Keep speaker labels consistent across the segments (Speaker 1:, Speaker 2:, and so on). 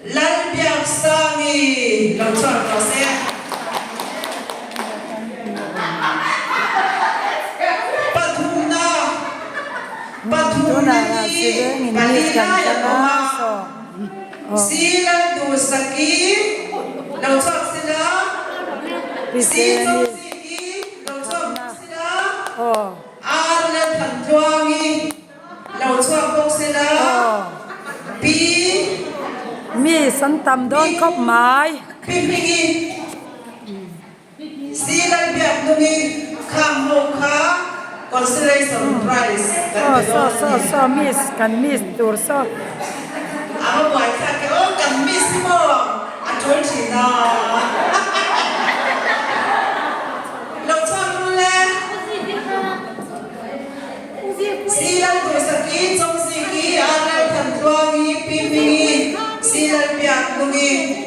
Speaker 1: Lalbiaksangi lo chhuak rawh se. Pathumna, Pathumna hi pali lai an awm a, Si Lalduhsaki lo chhuak sela, Si Chawngziki lo chhuak bawk sela, Ar Lalthantluangi Lo chhuak bawk se la, Pi.
Speaker 2: Mi san tam dawn khawp mai.
Speaker 1: Pi Hmingi, Si Lalbiaknungi khang ho kha consolation prize kan pe dawn a ni.
Speaker 2: Saw saw saw miss kan miss tur saw.
Speaker 1: A va buai thlak e aw kan miss hi maw a tul thin a. Lo chhuak rul e. Si Lalduhsaki, Chawngziki, Ar Lalthantluangi, Pi Hmingi, Si Lalpiaknungi.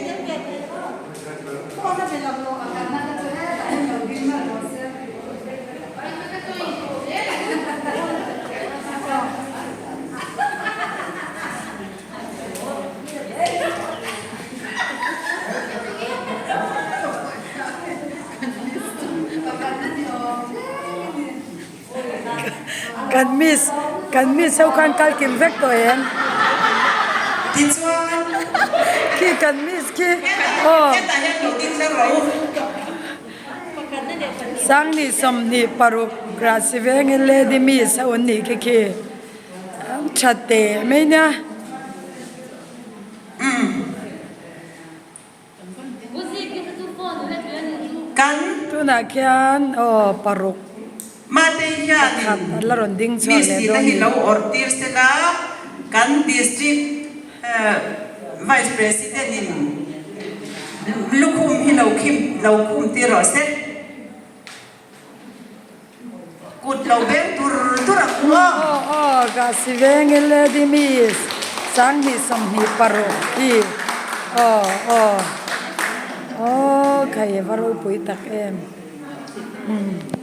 Speaker 2: Kan miss kan miss ho khan kal kim vek tawh em?
Speaker 1: Tichuan
Speaker 2: Khi kan miss khi aw.
Speaker 1: Hetah hian lo ding hle rawh u.
Speaker 2: Sangni 26 Grasi vengin lady miss ho an nih khi khi an tha teh mai nia.
Speaker 1: Kan.
Speaker 2: Tunah khian aw paruk
Speaker 1: Mate
Speaker 2: pakhat
Speaker 1: hianin
Speaker 2: an la rawn ding chhuak
Speaker 1: Miss
Speaker 2: leh
Speaker 1: tihna
Speaker 2: dawn
Speaker 1: hi
Speaker 2: ni.
Speaker 1: lo awrh tir sela, kan District Vice President in lukhum hi lo khim lo khum tir rawh se. Kut lo beng tur tur a hmu a.
Speaker 2: Aw aw ka si veng e lady miss 20 26 hi aw aw aw khai va ropui tak em umm.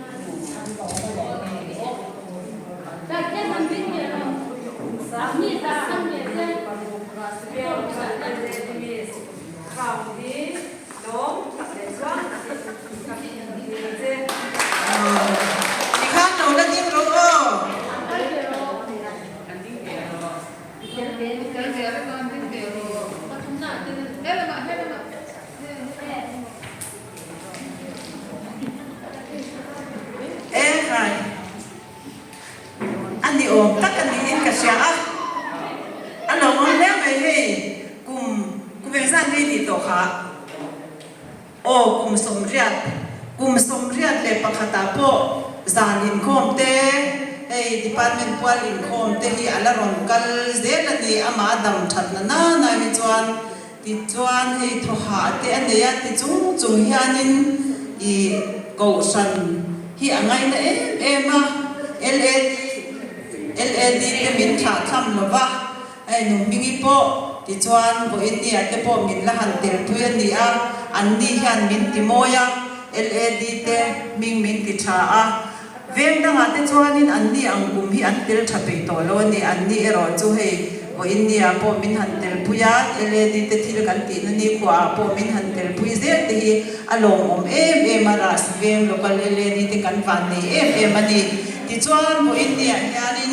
Speaker 1: Tikhan lo la ding rawh aw. E khai. A ni awm tak a niin ka hria a. A lo awm hle mai hei kum kum engzat nge tih tawh kha. Aw kum 81, kum 81 ah pawh zan inkhawm te, hei department pual inkhawm te hi a la rawn kal zel a ni, amah a dam that na nana hi chuan tichuan hei thawhah te a nei a ti chung chung hianin i kohhran hi a ngaina em em a, LAD LAD te min thlah tham lova. Hei Nungmingi pawh tichuan vawiinnia te pawh min la han tel pui a ni a, anni hian min ti mawi a, LAD te hming min ti tha a. Veng dangah te chuanin anni ang kum hi an tel tha peih tawh lo a ni, anni erawh chu hei vawiinnia pawh min han tel pui a, LAD te thil kan tihna nikhuaah pawh min han tel pui zel te hi a lawmawm em em a, Ras veng local LAD te kan van nei em em a ni. Tichuan vawiinnia hianin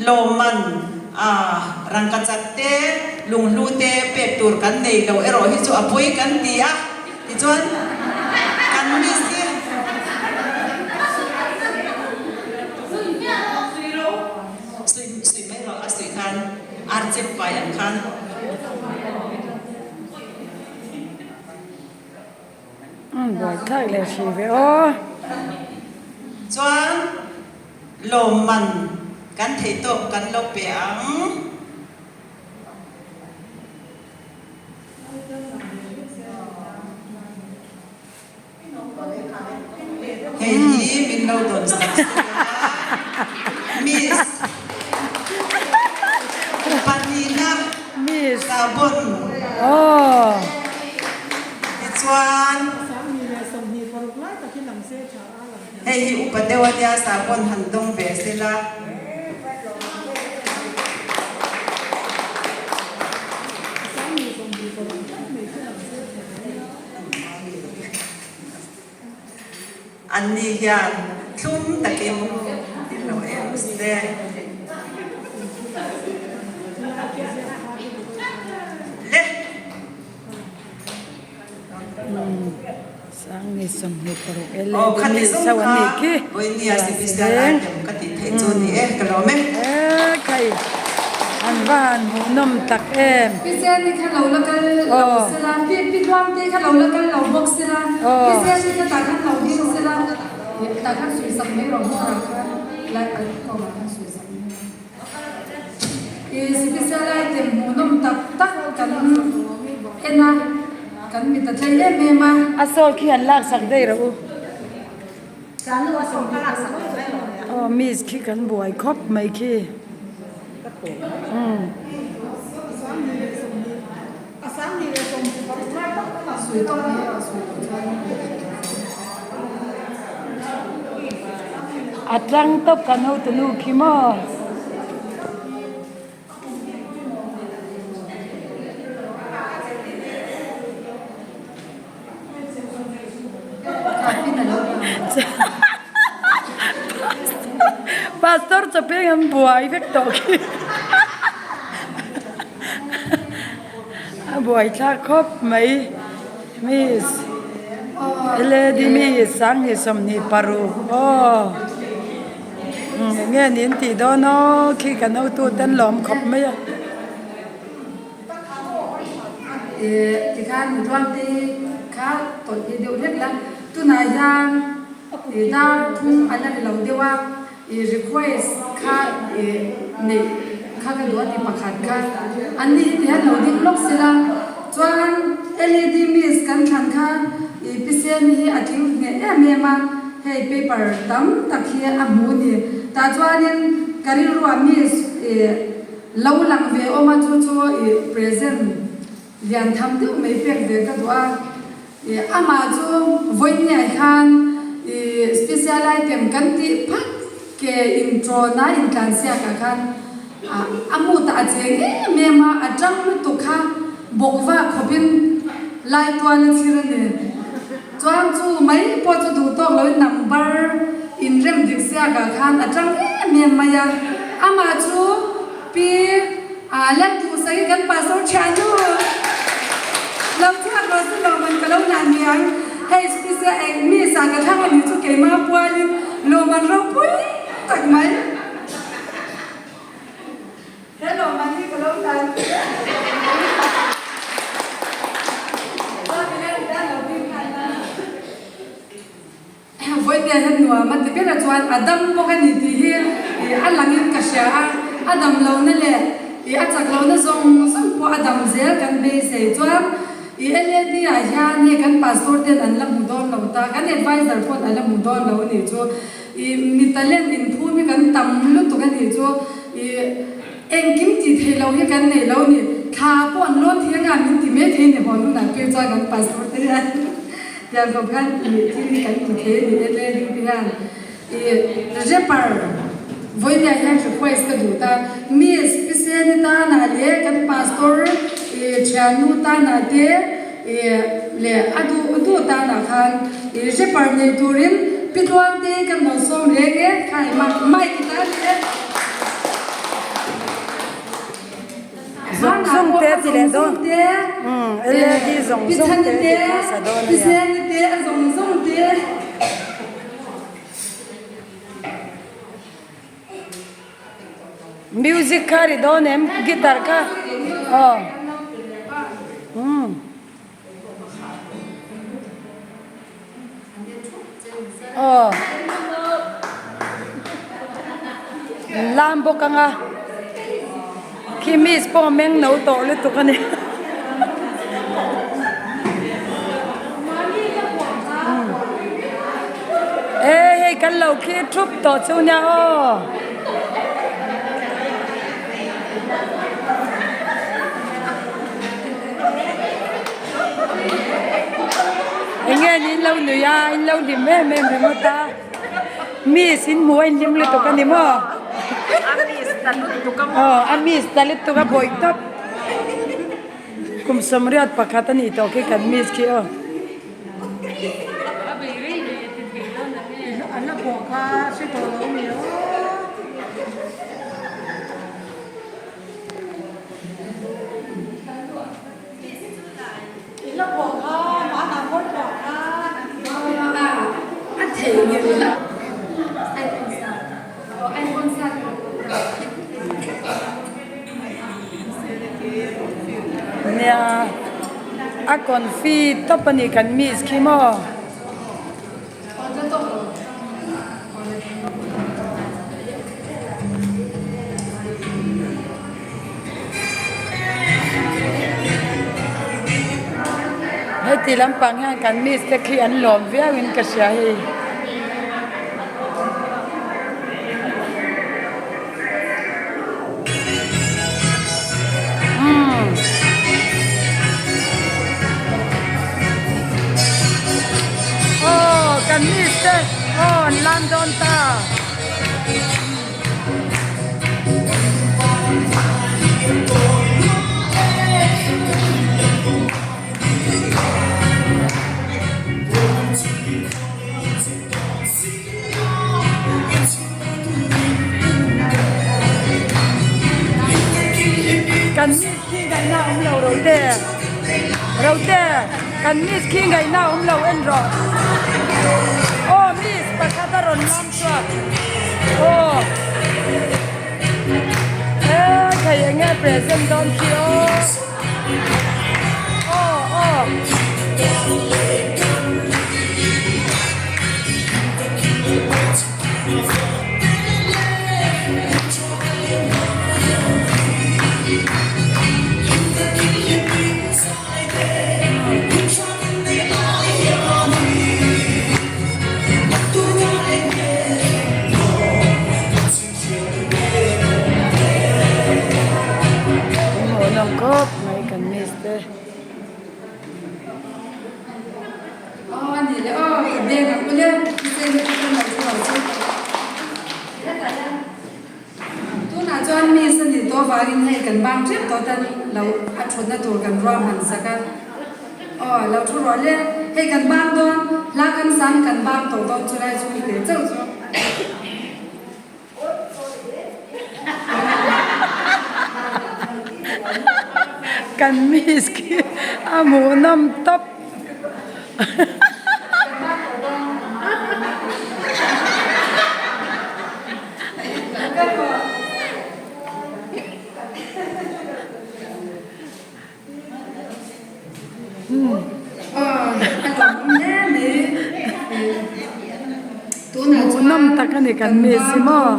Speaker 1: lawmman. A, rangkachak te, lunghlu te pek tur kan nei lo erawh hi chu a pawi kan ti a, tichuan kan miss hi suih suih mai rawh a suih khan ar chep pai ang khan.
Speaker 2: Buai thlak leh hrih ve aw.
Speaker 1: Chuan Lawmman kan theih tawk kan lo pe ang. Hei hi min lo dawn sak se la Miss Pahnihna Sabon tichuan. Hei hi upa deuh a nia, sahbawn han dawng ve se la. Anni hian thlum takin min lo em se. Le. Aw khati zawng kha vawinia sipisial item ka tih theih chu ni e, ka lawm e.
Speaker 2: An va han hmuhnawm tak em.
Speaker 3: Pi Seni kha lo la kal lo sela, Pi Pi Tluangte kha lo la kal lo bawk sela, Pi Seni kha tah khan lo ding sela, tah khan suihsak mai rawh hmawrah khan lai kawngah khan suihsak mai rawh. I special item hmuhnawm tak tak kan en a, kan mit a tlei em em a.
Speaker 2: A sawl khi han laksak daih rawh u. Aw miss khi kan buai khawp mai khi. Umm. A tlang tawp kan hotunu khi maw. Pastor chawpeng an buai vek tawh khi. A buai thlak khawp mai. Miss led miss 2026 aw eng nge niin tih dawn aw khi kan hotu ten lawm khawp mai a.
Speaker 3: Tikhan Mutuangte kha tawlh hi deuh hlek la, tunah hian dar thum a la ri lo deuh a, i request kha i neih kha ka duh a ti pakhat kha an ni hi ti hian lo ding lawk sela, chuan LED miss kan thlan kha i PCM hi a tling hneh em em a, hei paper tam tak hi a hmu a ni, tah chuanin ka rilruah miss i. Lo lang ve awm a chu chu i present lian tham deuh mai pek ve ka duh a, i amah chu vawinia hian i special item kan tih phat ke intro na intlansiak ah khan a mood ah a cheng em em a, a tang lutuk kha bawk vak khawp in lai tual a chhir a ni. Chuan chu mai pawh chu duh tawk loin number inrem dik siak ah khan a tang em em mai a, amah chu Pi Lalduhsaki kan pastor thiannu lo chhuak rawh se lawmman ka lo hlan niang, hei spisa eng mi sa ka thlang a nih chu keimah pualin lawmman ropui tak mai. He lawmman hi ka lo hlan Vawinia hian nuam a ti ber a chuan a dam bawk a ni tih hi a langin ka hria a, a dam lohna leh a chak lohna zawng zawng pawh a dam zel kan beisei chuan i LAD ah hian hei kan pastor ten an la hmu dawn lo ta, kan adviser pawn a la hmu dawn lo a nih chu. I mi talent inphum hi kan tam lutuk a nih chu i engkim tih theih loh hi kan nei lo ni. Thla pawh an lawn thei anga min ti mai thei ni hawn hunah phei chuan kan pastor te hian tiang khawp khan i thil hi kan ti thei a ni em em te hian i rapper vawinia hian request ka duh ta miss Piseni tanah leh kan pastor i thiannu tanah te I leh a duh duh tanah khan i rapper nei turin Pi Tluangte kan rawn sawm reng e, khai mic i tan e.
Speaker 2: Zawng zawng te ti leh dawn. LED zawng zawng te ti kha sa dawn a
Speaker 3: Pi Seni te a zawng zawng te.
Speaker 2: Music kha ri dawn em guitar kha aw umm. Aw lam bawk anga khi miss pawh meng no tawh lutuk a ni. E hei kan lo khi thup tawh chu nia aw. Enge ni in lo nui a in lo hlim em em ringawt a miss in hmuh a in hlim lutuk a ni maw aw a miss ta lutuk a bawih tawp. Kum sawmriat pakhat a nih tawh khi kan miss khi aw. Nia a confi tawp a nih kan miss khi maw. Heti lampang hian kan miss te khi an lawm viau in ka hria hei. Aw kan miss te aw an lam dawn ta. Kan miss khi ngaihna awm lo Rote Rote kan miss khi ngaihna awm lo en rawh aw miss pakhat a rawn lam chhuak aw e thei eng nge present dawn khi aw aw aw. Hmuhnawm khawp mai kan miss te.
Speaker 3: Aw a ni le aw ka beng ang ule thisen hi ka lo thu lo chu. Tunah chuan miss a nih tawh avangin hei kan bang tep tawh tan lo a thutna tur kan ruahman sak a. Aw lo thu rawh le hei kan bang dawn hla kan sang kan bang tawh dawn chu lai chu i tel chauh chu.
Speaker 2: Kan miss khi a hmuhnawm tawp. Hmuhnawm tak a ni kan miss hi maw.